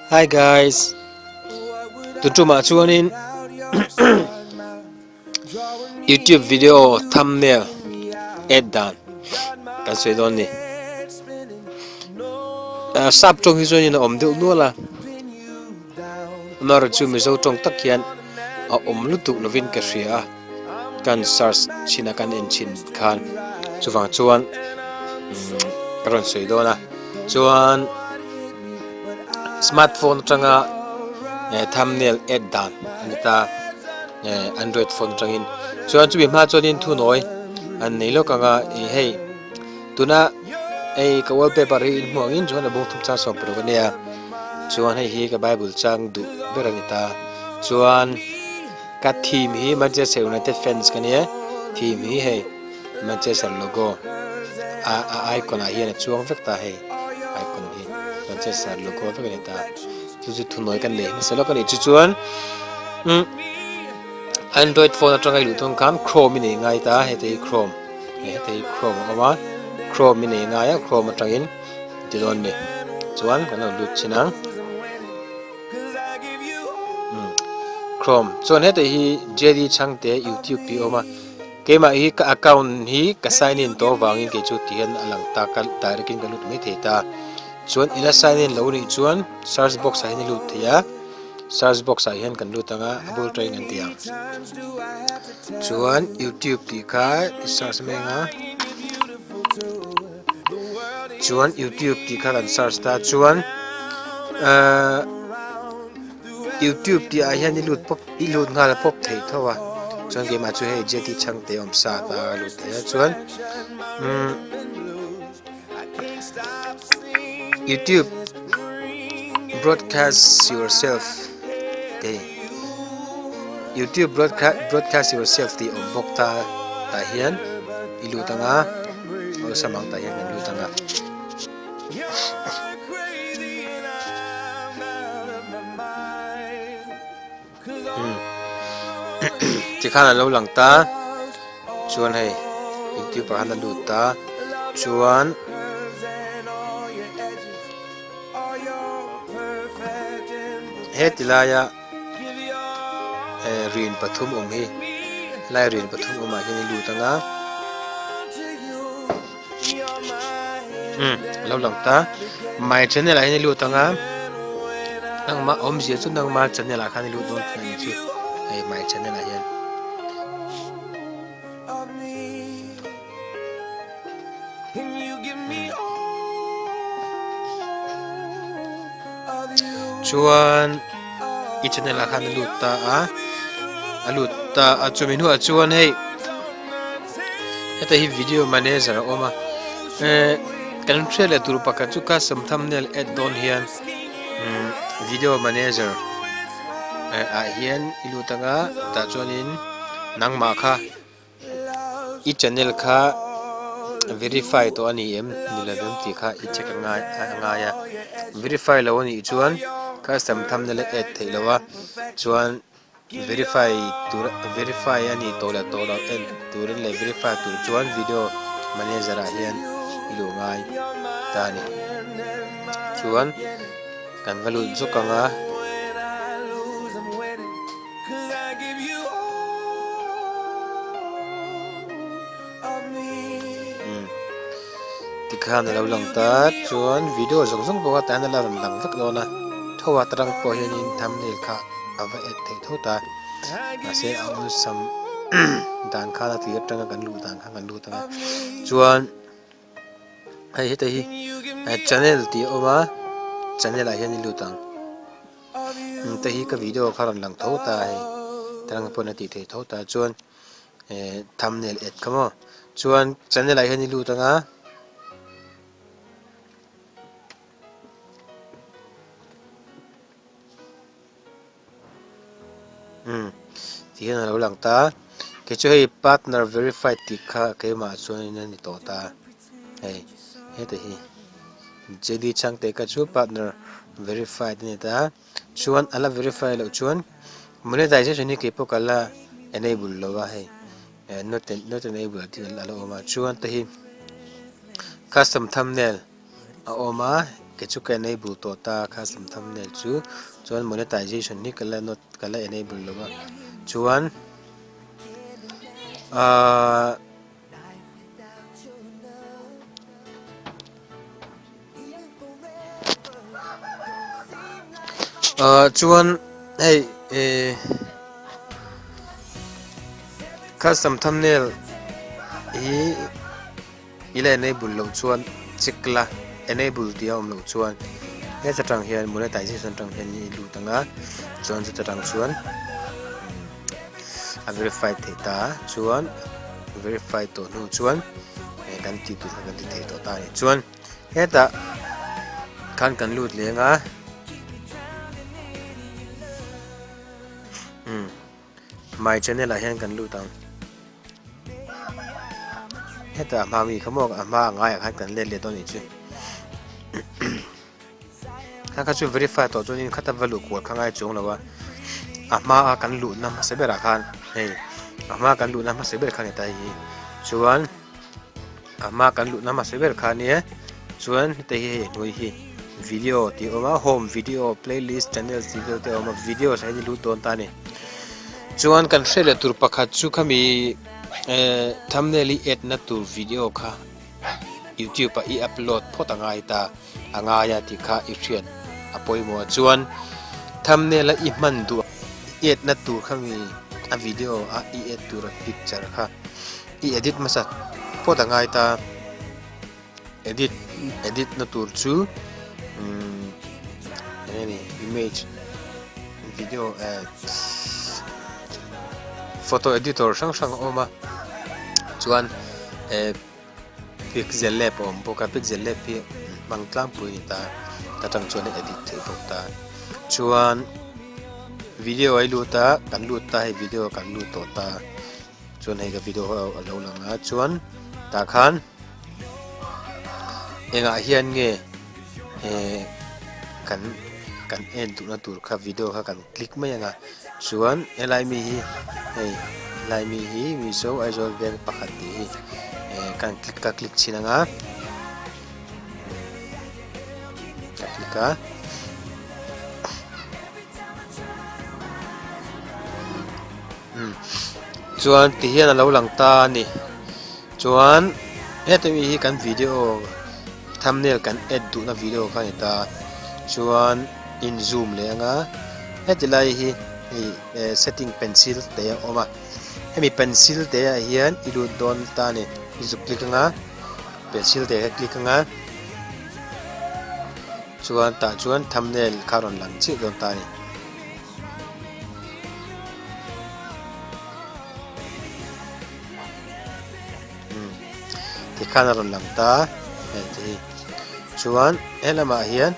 Hi guys tun tumah chuanin youtube video thumbnail add dan kan sawi dawn a ni sap tawng hi chuanin a awm deuh nual a amaherawhchu mizo tawng tak hian a awm lutuk lovin ka hria a kan search chhin a kan en chhin khan chuvang chuan ka rawn sawi dawn a chuan smartphone atanga eh thumbnail add dan a ni ta eh android phone atangin chuan chumi hma chuanin thunawi an nei lawk ang a ih hei tuna hei ka wallpaper hi in hmuh angin chuan a bung thum chang 16 a nia chuan hei hi ka bible chang duh ber a ni ta chuan. Ka team hi Manchester United fans ka nia, team hi hei Manchester logo a a icon ah hian a chuang vek ta hei icon hi Manchester logo vek a ni ta chu chu thunawi kan nei hmasa lawk a ni chu chuan umm Android phone atanga i luh thung khan Chrome i nei ngai ta heta hi Chrome heta hi Chrome a awm a Chrome i nei ngai a Chrome atangin ti dawn ni chuan kan lo lut chhin ang. Chrome chuan heta hi JD Chhangte YouTube tih a awm a keimah hi ka account hi ka sign in tawh avangin kei chu ti hian a lang ta ka direct in ka lut mai thei ta chuan ila sign in lo nih chuan search box ah hian i lut thei a search box ah hian kan lut ang a a bul tawhin kan ti ang chuan YouTube tih kha i search mai ang a chuan youtube tih kha kan search ta chuan ahh youtube tih ah hian i lut pawp i lut nghal pawp thei tho a chuan keimah chu hei j t chhangte awm sa ta a lut thei a chuan umm youtube broadcast yourself te youtube broadcast yourself tih awm bawk ta tah hian i lut ang a. Awlsam ang tah hian kan lut ang a. Tikhan an lo lang ta chuan hei youtube ah khan a lut ta chuan heti laia rin pathum awm hi lai rin pathum awmah hian i lut ang a umm a lo lang ta my channel ah hian i lut ang a nangmah awmzia chu nangma channel ah khan i lut dawn thin a ni chu hei my channel ah hian. Chuan i channel ah khan a lut ta a a lut ta a chumi hnuah chuan hei heta hi video manager a awm a eh kan hriat leh tur pakhat chu custom thumbnail add dawn hian umm video manager ah hian i lut anga tah chuanin nangmah kha. I channel kha verify tawh a ni em ni lo em tih kha i check a ngai a ngai a verify lo a nih chuan custom thumbnail a add theih loh a chuan verify tur verify a nih tawh leh tawh loh en turin leh verify tur chuan video manager ah hian i luh ngai ta a ni chuan kan va lut zawk ang a. Tikhan a lo lang ta chuan video zawng zawng pawh kha tah hian a la rawn lang vek dawn a tho a tarang pawh hianin thumbnail kha a va add theih tho ta mahse a awlsam dan khan a tir atanga kan luh dan khan kan lut ang a chuan hei heta hi channel tih a awm a channel ah hian i lut ang. Te hi ka video kha rawn lang tho ta hei tarang pawn a tih theih tho ta chuan eh thumbnail add kha maw chuan channel ah hian i lut anga umm ti hian a lo lang ta kei chu hei partner verified tih kha keimah chuan a ni tawh ta hei heta hi. JD Chhangte kha chu partner verified a ni ta a, chuan a la verify loh chuan monetization hi keipawh ka la enable lo a hei not not enable tih a la awm a, chuan te hi custom thumbnail a awm a Kei chu ka enable tawh ta a custom thumbnail chu chuan monetization hi ka la not ka la enable lo a chuan ahh ahh chuan hei eh custom thumbnail hi. I la enable loh chuan check la, enable tih a awm loh chuan heta tang hian monetization atang hian i lut ang a, chuan chuta tang chuan a verify theih ta a, chuan verify tawh hnu chuan kan tih tur kha kan ti thei tawh ta a ni. Chuan hetah khan kan lut leng a, umm my channel ah hian kan lut ang. Hetah hma mi kha maw a hma a ngaiah khan kan let leh dawn anih chu kha kha chu verify tawh chuanin khata va luh kual kha ngai chuang lo a a hma a kan luhna hmasa berah khan hei a hma kan luhna hmasa ber kha ni ta hei hi chuan a hma kan luhna hmasa ber kha nia chuan heta hi hei hnuai hi video tih a awm a home video playlist channel tih vel te a awm a video ah hian i lut dawn ta a ni. Chuan kan hre leh tur pakhat chu khami eh thumbnail i add na tur video kha youtube ah i upload phawt a ngai ta a ngai a tih kha i hriat a pawimawh a chuan thumbnail a i hman duh i add na tur khami a video a i add tur a picture kha i edit hmasa phawt a ngai ta. Edit edit na tur chu umm eng nge ni image video eh photo editor hrang hrang a awm a chuan eh pixel lab a awm bawk a pixel lab hi hmang tlangpui a ni ta ta tang chuan a edit theih bawk ta chuan video a i lut a kan lut ta hei video kan lut tawh ta. Chuan hei ka video ho a lo lang a chuan tah khan engah hian nge eh kan kan en duhna tur kha video kha kan click mai ang a chuan helai mi hi hei helai mi hi Mizo Aizawl veng pakhat tih hi eh kan click ka click chhin ang a ka click a. Chuan ti hian a lo lang ta a ni. Chuan heti mi hi kan video thumbnail kan add duhna video kha a ni ta. Chuan in zoom leh anga heti lai hi hei eh setting pencil te a awm a. Hemi pencil te ah hian i lut dawn ta a ni. I zuk click anga pencil te kha click anga chuan tah chuan thumbnail kha a rawn lang chiah dawn ta a ni. Tikhan a rawn lang ta hei te hi chuan helamah hian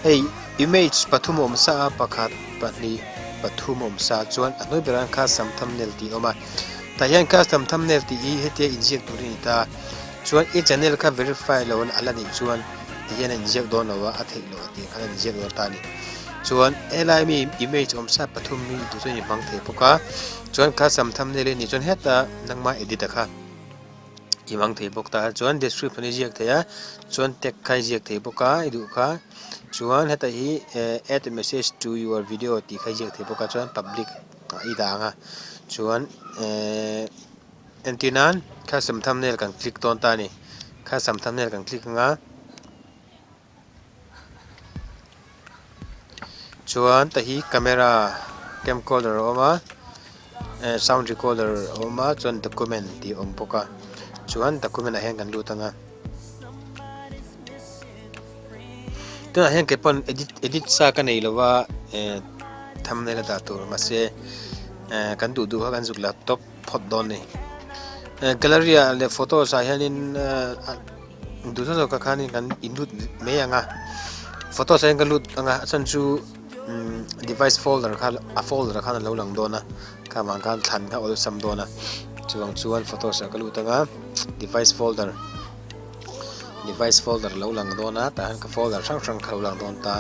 hei image pathum a awm sa a pakhat pahnih pathum a awm sa chuan a hnuai berah hian custom thumbnail tih a awm a tah hian custom thumbnail tih hi hetia inziak tur a ni ta chuan i channel kha verify lo a la nih chuan ti hian a inziak dawn lo a a theih loh a tih khan a inziak dawn ta a ni. Chuan helai mi image awm sa pathum hi duh chuan i hmang thei bawk a chuan custom thumbnail i nih chuan heta nangma edit a kha i hmang thei bawk ta chuan description i ziak thei a chuan tag kha i ziak thei bawk a i duh kha chuan heta hi eh add message to your video tih kha i ziak thei bawk a chuan public ah i dah ang a chuan eh entir nan custom thumbnail kan click dawn ta a ni custom thumbnail kan click ang a. Chuan ta hi camera camcorder a awm a eh sound recorder a awm a chuan document tih a awm bawk a chuan document ah hian kan lut ang a tunah hian kei pawn edit edit sa ka nei lo va eh thumbnail a dah tur mahse eh kan duh duh kha kan zuk la tawp phawt dawn a ni eh gallery ah leh photos ah hianin eh. Duh zawk zawk ah khanin kan inlut mai ang a photos ah hian ka lut ang a a chhan chu umm device folder kha a folder ah khan a lo lang dawn a kha vang khan thlan kha awlsam dawn a chuvang chuan photos ah ka lut ang a device folder device folder a lo lang dawn a tah hian ka folder hrang hrang kha a lo lang dawn ta.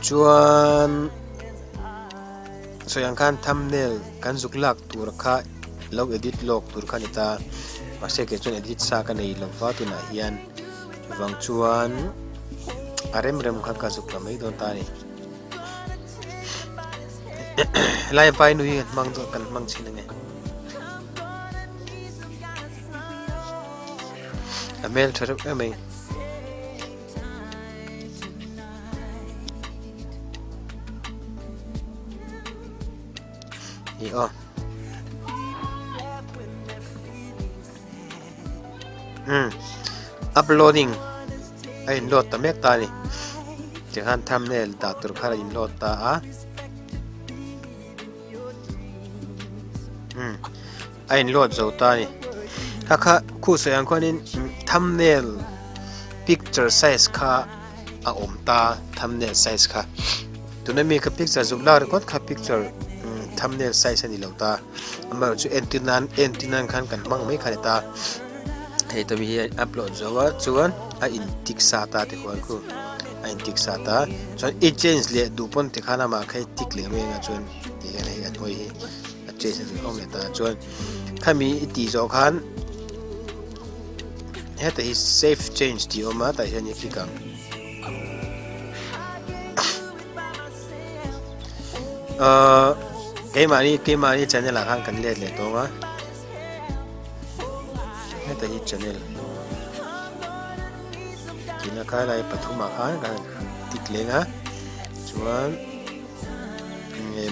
Chuan. Sawi ang khan thumbnail kan zuk lak tur kha lo edit lawk tur kha a ni ta. Mahse kei chuan edit sa ka nei lo va tunah hian chuvang chuan a rem rem kha ka zuk la mai dawn ta a ni. Helai vainu hi kan hmang dawn kan hmang chhin ange. A hmel tha reuh em mai. Ni aw. Hmm. Uploading a in load ta mek ta ni. Tikhan thumbnail dah tur khan a in load ta a. Hmm. A in load zo ta ni. Kha kha khu sawi ang khuanin thumbnail picture size kha a awm ta thumbnail size kha. Tuna mi ka picture zuk lak ringawt kha picture thumbnail size a ni lo ta. Amaherawhchu chu entir nan entir nan khan kan hmang mai kha a ni ta. Hei tawmi hi a upload zo a chuan a in tik sa ta ti huan khu a in tik sa ta chuan i change leh duh pawn tikhan amah kha i tik leh mai anga chuan ti hian hei a hnuai hi a change a awm leh ta chuan khami i tih zawh khan heta hi save change tih a awm a tah hian i click ang. Ahh keimahni keimahni channel ah khan kan let leh tawng a heta hi channel tihna kha lai pathum ah khan kan tick leng a chuan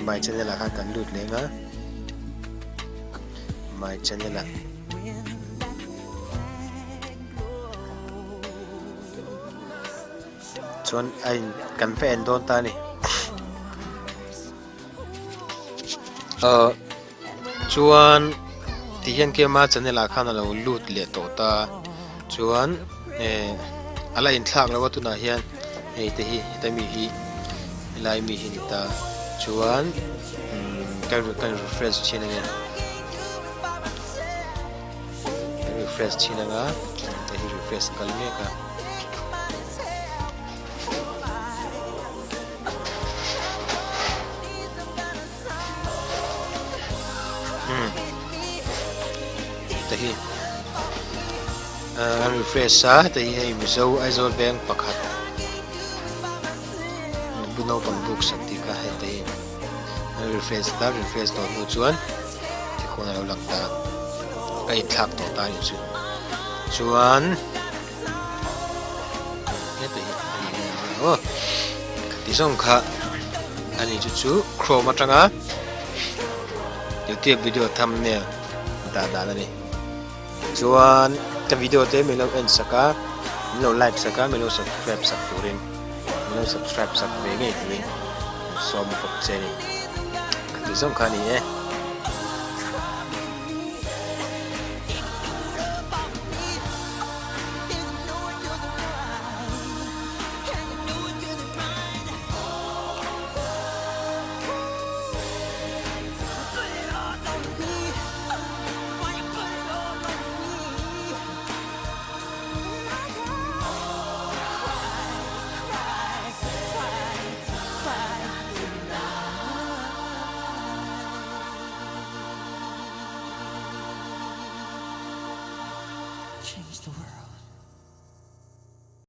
my channel ah khan kan lut leng a my channel ah. Chuan a in kan va en dawn ta a ni. Ahh chuan ti hian kema channel ah khan a lo lut leh tawh ta chuan eh a la inthlak lo a tunah hian hei te hi heta mi hi helai mi hi a ni ta chuan umm ka ka refresh thin ania ka refresh thin anga hei hi refresh a kal mek a. Heta hi an refresh a heta hi hei Mizo Aizawl Bank pakhat bu naupang buk sak tih kha heta hi an refresh ta refresh tawh hnu chuan tikhawn a lo lang ta a inthlak tawh ta a nih chu chuan. Heta hi a ni aw khati zawng kha a ni chu chu chrome atanga youtube video thumbnail dah dan a ni chuan ka video te min lo en sak a min lo like sak a min lo subscribe sak turin min lo subscribe sak ve ngei turin sawm bawk che a ni khati zawng kha a ni e.